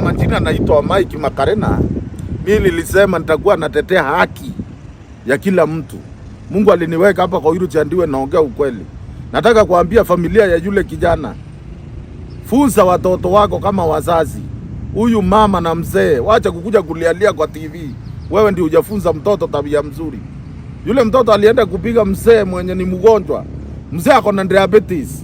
Majina naitwa Mike Makarena. Mimi nilisema nitakuwa natetea haki ya kila mtu. Mungu aliniweka hapa kwa hilo chandiwe, naongea ukweli. Nataka kuambia familia ya yule kijana, funza watoto wako kama wazazi. Huyu mama na mzee, wacha kukuja kulialia kwa TV. Wewe ndio hujafunza mtoto tabia mzuri. Yule mtoto alienda kupiga mzee mwenye ni mgonjwa. Mzee ako na diabetes.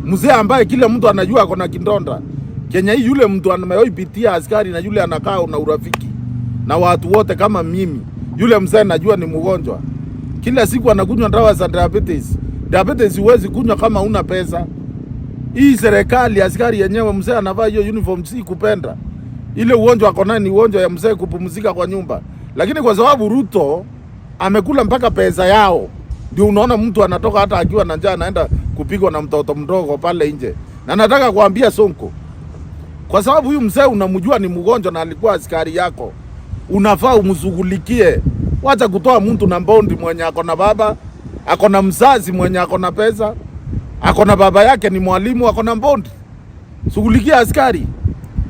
Mzee ambaye kila mtu anajua ako na kidonda. Kenya hii yule mtu amewahi askari na yule anakaa na urafiki na watu wote kama mimi. Yule mzee najua ni mgonjwa. Kila siku anakunywa dawa za diabetes. Diabetes huwezi kunywa kama una pesa. Hii serikali askari yenyewe mzee anavaa hiyo uniform si kupenda. Ile ugonjwa ako nayo ni ugonjwa ya mzee kupumzika kwa nyumba. Lakini kwa sababu Ruto amekula mpaka pesa yao, ndio unaona mtu anatoka hata akiwa na njaa anaenda kupigwa na mtoto mdogo pale nje. Na nataka kuambia Sonko, kwa sababu huyu mzee unamjua ni mgonjwa na alikuwa askari yako, unafaa umshughulikie. Wacha kutoa mtu na bondi mwenye ako na baba, ako na mzazi mwenye ako na pesa, ako na baba yake ni mwalimu, ako na bondi. Shughulikia askari.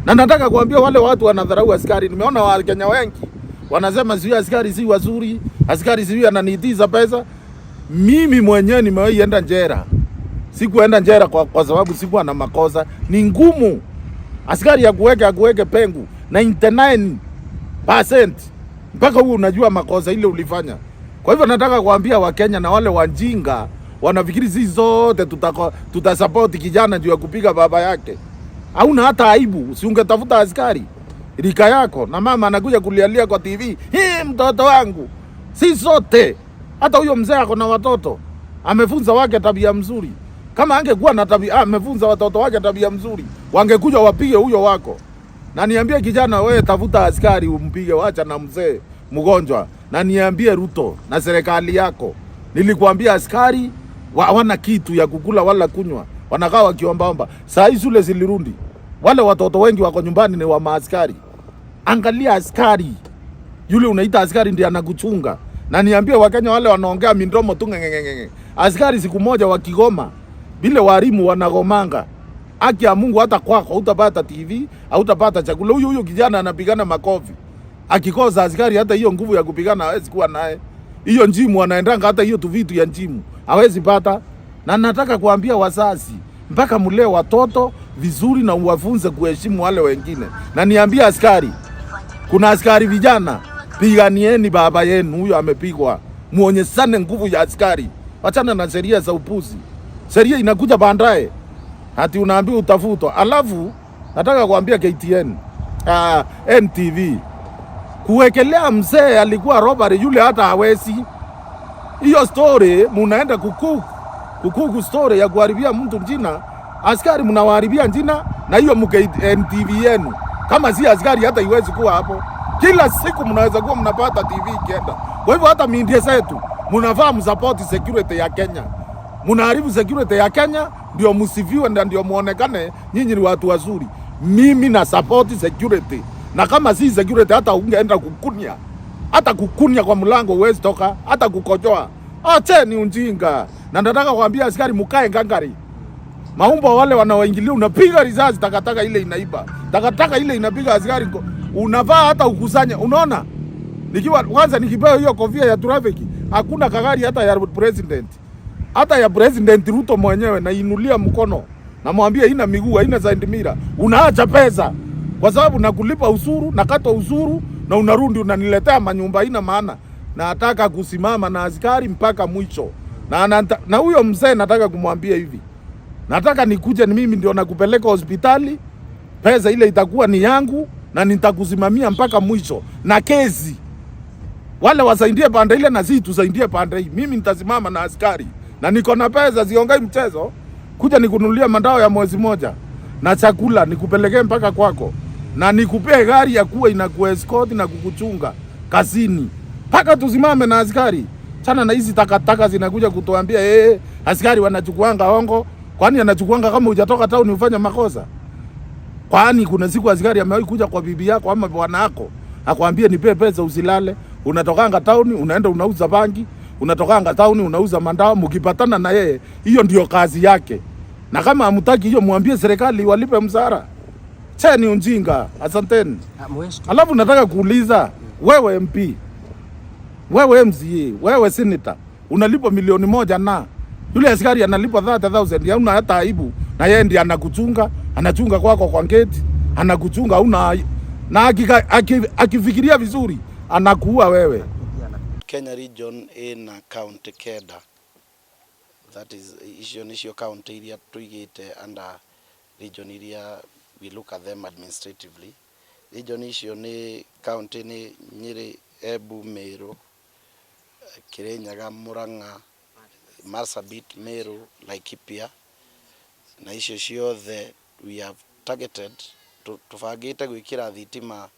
Na nataka kuambia wale watu wanadharau askari, nimeona Wakenya wengi wanasema sijui askari si wazuri, askari sijui ananiitiza pesa. Mimi mwenyewe nimewahi enda jela. Sikuenda jela kwa sababu sikuwa na makosa. Ni ngumu askari akuweke pingu 99% mpaka huo unajua makosa ile ulifanya. Kwa hivyo nataka kuambia Wakenya na wale wajinga wanafikiri sisi zote tutasupport kijana juu ya kupiga baba yake. Hauna hata aibu, si ungetafuta askari rika yako, na mama anakuja kulialia kwa TV, hii mtoto wangu. Si sote, hata huyo mzee ako na watoto, amefunza wake tabia mzuri. Kama angekuwa na tabia, amefunza watoto wake tabia mzuri, wangekuja wapige huyo wako. Na niambie kijana, wewe tafuta askari umpige, wacha na mzee mgonjwa. Na niambie Ruto na serikali yako, nilikuambia askari hawana kitu ya kukula wala kunywa, wanakaa wakiombaomba. Saa hii shule zilirudi, wale watoto wengi wako nyumbani ni wa maaskari. Angalia askari yule unaita askari ndiye anakuchunga. Na niambie Wakenya wale wanaongea midomo tu ngengengenge, askari siku moja wakigoma, vile walimu wanagomanga, haki ya Mungu, hata kwako hautapata TV, hautapata chakula. Huyu huyu kijana anapigana makofi, akikosa askari hata hiyo nguvu ya kupigana hawezi kuwa naye. Hiyo gym anaendanga hata hiyo tu vitu ya gym hawezi pata. Na nataka kuambia wazazi mpaka mlee watoto vizuri na uwafunze kuheshimu wale wengine. Na niambie askari, kuna askari vijana, piganieni baba yenu huyo amepigwa, muonyesane nguvu ya askari. Wachana na sheria za upuzi. Sheria inakuja baadaye, hati unaambiwa utafutwa. Alafu nataka kuambia KTN, NTV kuwekelea mzee alikuwa robbery yule, hata hawezi hiyo story. Munaenda kukuku story ya kuharibia mtu jina. Askari mnawaharibia jina na hiyo mke NTV yenu. Kama si askari hata iwezi kuwa hapo. Kila siku mnaweza kuwa mnapata TV ikienda. Kwa hivyo hata media zetu mnafaa msupport security ya Kenya. Mnaharibu security ya Kenya ndio msifiwe na ndio muonekane nyinyi ni watu wazuri. Mimi na support security. Na kama si security hata ungeenda kukunya, hata kukunya kwa mlango huwezi toka, hata kukojoa. Ache ni ujinga. Na nataka kuambia askari mkae ngangari. Maumbo wale wanaoingilia unapiga risasi, takataka ile inaiba. Takataka ile inapiga askari, unavaa hata ukusanye. Unaona? Nikiwa kwanza nikipewa hiyo kofia ya traffic, hakuna kagari hata ya president. Hata ya President Ruto mwenyewe nainulia mkono. Namwambia haina miguu, haina side mirror. Unaacha pesa. Kwa sababu nakulipa ushuru, nakata ushuru na unarudi unaniletea manyumba haina maana. Nataka kusimama na askari mpaka mwisho. Na huyo mzee nataka kumwambia hivi. Nataka nikuje ni mimi ndio nakupeleka hospitali, pesa ile itakuwa ni yangu na nitakusimamia mpaka mwisho. Na kesi wale wasaidie pande ile na sisi tusaidie pande hii. Mimi nitasimama na askari na niko na pesa, siongei mchezo. Kuja nikununulia madawa ya mwezi moja na chakula nikupelekee mpaka kwako na nikupee gari ya kuwa inakuescort na kukuchunga kazini mpaka tusimame na askari. Chana na hizi takataka zinakuja kutuambia askari wanachukuanga hongo. Kwani anachukuanga kama hujatoka town ufanye makosa? Kwani kuna siku askari amewahi kuja kwa bibi yako ama bwana yako akwambie nipe pesa usilale? Unatokanga town unaenda unauza bangi, unatokanga town unauza mandawa, mkipatana na yeye, hiyo ndio kazi yake. Na kama hamtaki hiyo, mwambie serikali walipe mshahara. Cheni ujinga. Asanteni. Alafu nataka kuuliza wewe MP, wewe MCA, wewe senator, unalipwa 1 milioni na yule askari analipwa 30,000, hauna hata aibu, na yeye ndiye anakuchunga, anachunga kwako kwa gate, anakuchunga una na akifikiria vizuri anakuua wewe. Kenya region ina county kenda, that is, icio nicio county iria tuigite under region iria we look at them administratively. Region icio ni county ni Nyeri, Embu, Meru, Kirinyaga, Murang'a, Marsabit, Meru, Laikipia, na icio ciothe we have targeted, tubangite gwikira thitima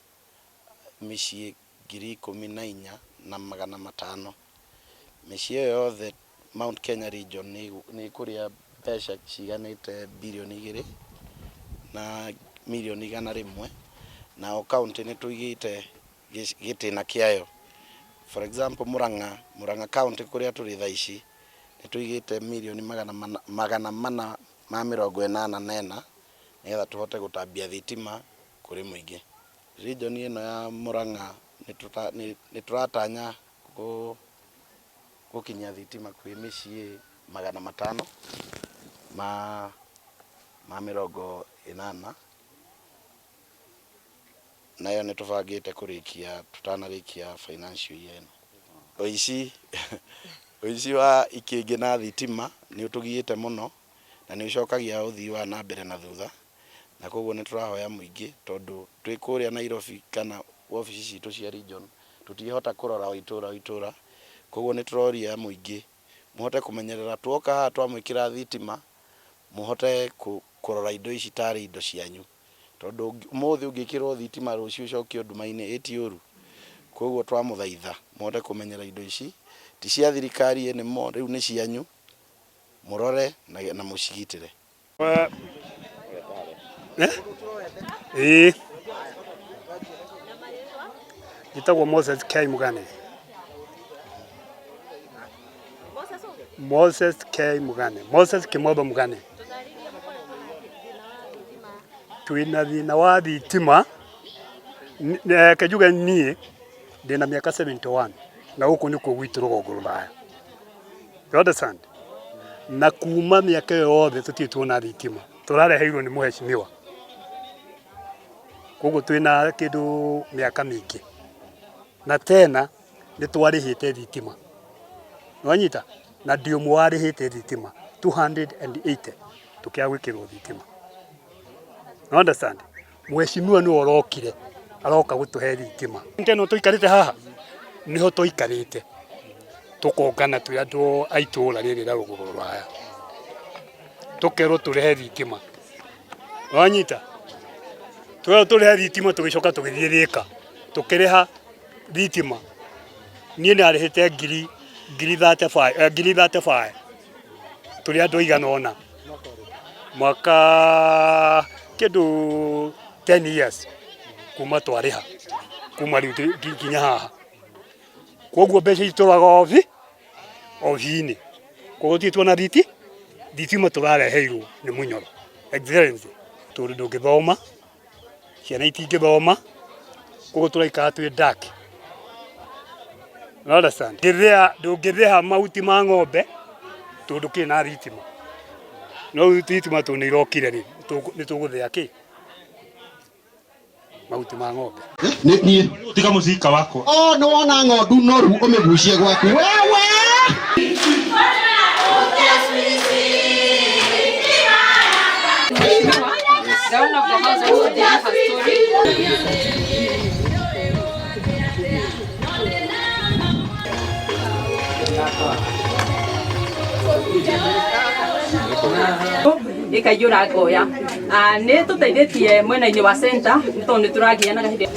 mĩciĩ 14,500. Mĩciĩ ĩyo yothe Mount Kenya region nĩ ĩkũrĩa mbeca ciganĩte 2 billion na milioni 100, na o county nĩ tũigĩte gĩtĩna kĩayo. For example, Murang'a county kũrĩa tũrĩ thaa ici nĩ tũigĩte mirioni 484 nĩgetha tũhote gũtambia thitima kũrĩ mũingĩ. Region ĩno ya Murang'a nĩ tũratanya gũkinyia thitima kwĩ mĩciĩ 580, nayo nĩ tũbangĩte kũrĩkia tũtanarĩkia financial year ĩno. Ũici wa ikĩngĩ na thitima nĩ ũtũgiĩte mũno na nĩ ũcokagia ũthii wa na mbere na thutha, na koguo nĩ tũrahoya mũingĩ, tondũ twĩ kũrĩa Nairobi kana wabici citũ cia region tũtingĩhota kũrora o itũra o itũra. Koguo nĩ tũroria mũingĩ mũhote kũmenyerera, tuoka haha twamwĩkĩra thitima mũhote kũrora indo ici tarĩ indo cianyu, tondũ ũmũthĩ ũngĩkĩrwo thitima rũciũ ũcokio nduma-inĩ ĩti ũru. Koguo twamũthaitha mũhote kũmenyera indo ici ti cia thirikari anymore, rĩu nĩ cianyu, mũrore na mũcigitĩre. Ĩĩ, njĩtagwo Moses K Mugane. Moses K Mugane, Moses Kimotho Mugane. Twĩna thĩna wa thitima. Reke njuge niĩ ndĩna mĩaka 71 na gũkũ nĩkuo gwitũ rũgongo rũraya, you understand? Na kuma mĩaka ĩyo yothe tũtirĩ tuona thitima, tũrareheirwo nĩ mũheshimiwa, koguo twĩna kĩndũ mĩaka mĩingĩ, na tena nĩ twarĩhĩte thitima, nĩwanyita, na ndi ũmwe warĩhĩte thitima 280 tũkĩaga gwĩkĩrwo thitima, you understand? Mheshimiwa nĩwe ũrokire aroka gũtũhe thitima ĩno tũikarĩte haha, nĩho tũikarĩte tũkongana twĩ andũ a itũũra rĩrĩ rĩa rũgongo rũraya, tũkerwo tũrehe thitima, wanyita, twerwo tũrehe thitima, tũgĩcoka tũgĩthiĩ Thĩka tũkĩrĩha thitima. Niĩ ndarĩhĩte ngiri 35, ngiri 35, tũrĩ andũ aigana ũna, mwaka kĩndũ 10 years kuma twarĩha, kuma rĩu nginya haha. Koguo mbeca ici tũraga obici-inĩ, koguo tũtirĩ tuona thitima tũrareheirwo nĩ Munyoro Excellency, tondũ ndũngĩthoma, ciana itingĩthoma, koguo tũraikara twĩ dark. You understand? Ndũngĩthĩa ndũngĩthĩa mahuti ma ng'ombe tondũ kĩ na thitima, no rĩu thitima tondũ nĩ irokire rĩ, nĩ tũgũthĩa kĩ mahuti ma ng'ombe. Nĩ niĩ. Tiga mũcika wakwa. O nĩ wona ng'ondu noru ũmĩgucie gwaku wewe. The owner of the house also gave her story. Ikaiyũra ngoya. Nĩ tũteithĩtie mwena-inĩ wa center nĩ tondũ nĩ tũragianaga hĩndĩ.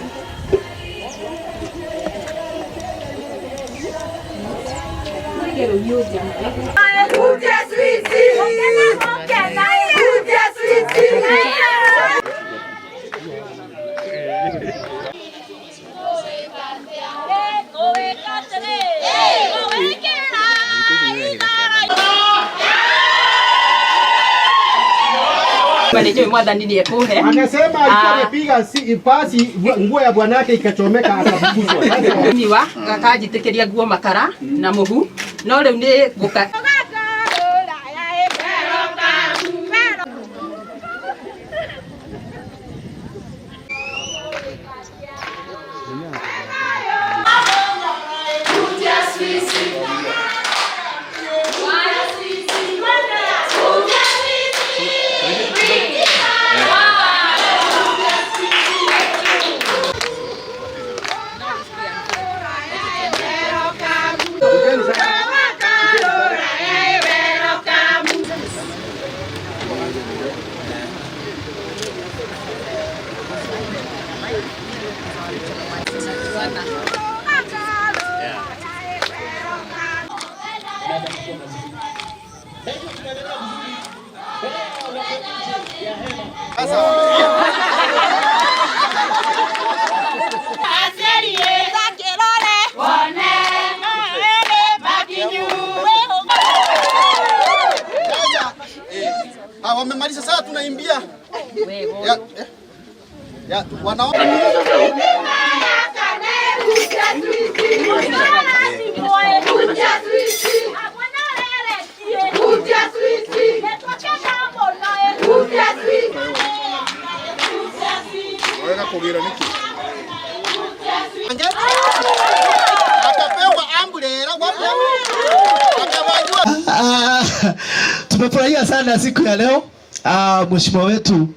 Nĩ njũĩ mwathani nĩ ekũhe. Anasema alikuwa amepiga pasi, nguo ya bwanake ikachomeka, akafukuzwa. Miwa gakanjitĩkĩria nguo makara na mũhu, no rĩu nĩ ngũka. Wamemaliza sasa, tunaimbia ya wanaona. Akapewa amburera. Tumefurahia sana siku ya leo, mheshimiwa wetu.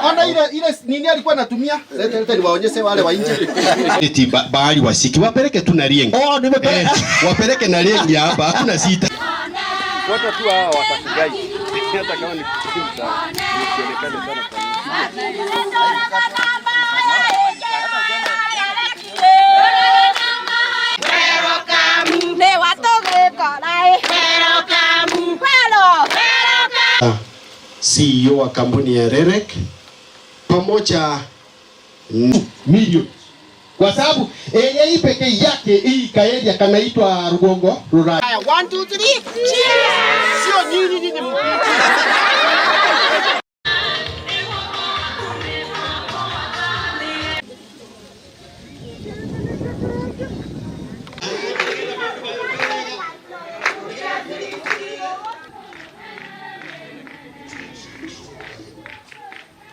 Ona ile nini alikuwa anatumia? Leta, leta niwaonyeshe wale wa nje. Eti bahali wasiki wapeleke tu na riengi. Oh, nimepeleka. Wapeleke na riengi hapa, hakuna sita. Watu tu hawa watakugai. Hata kama ni kucheza, isionekane sana kwa. CEO wa kampuni ya REREC pamoja milioni, kwa sababu yenye pekee yake hii kaeria kanaitwa Rugongo Rural. 1 2 3. Cheers. Sio nyinyi nyinyi.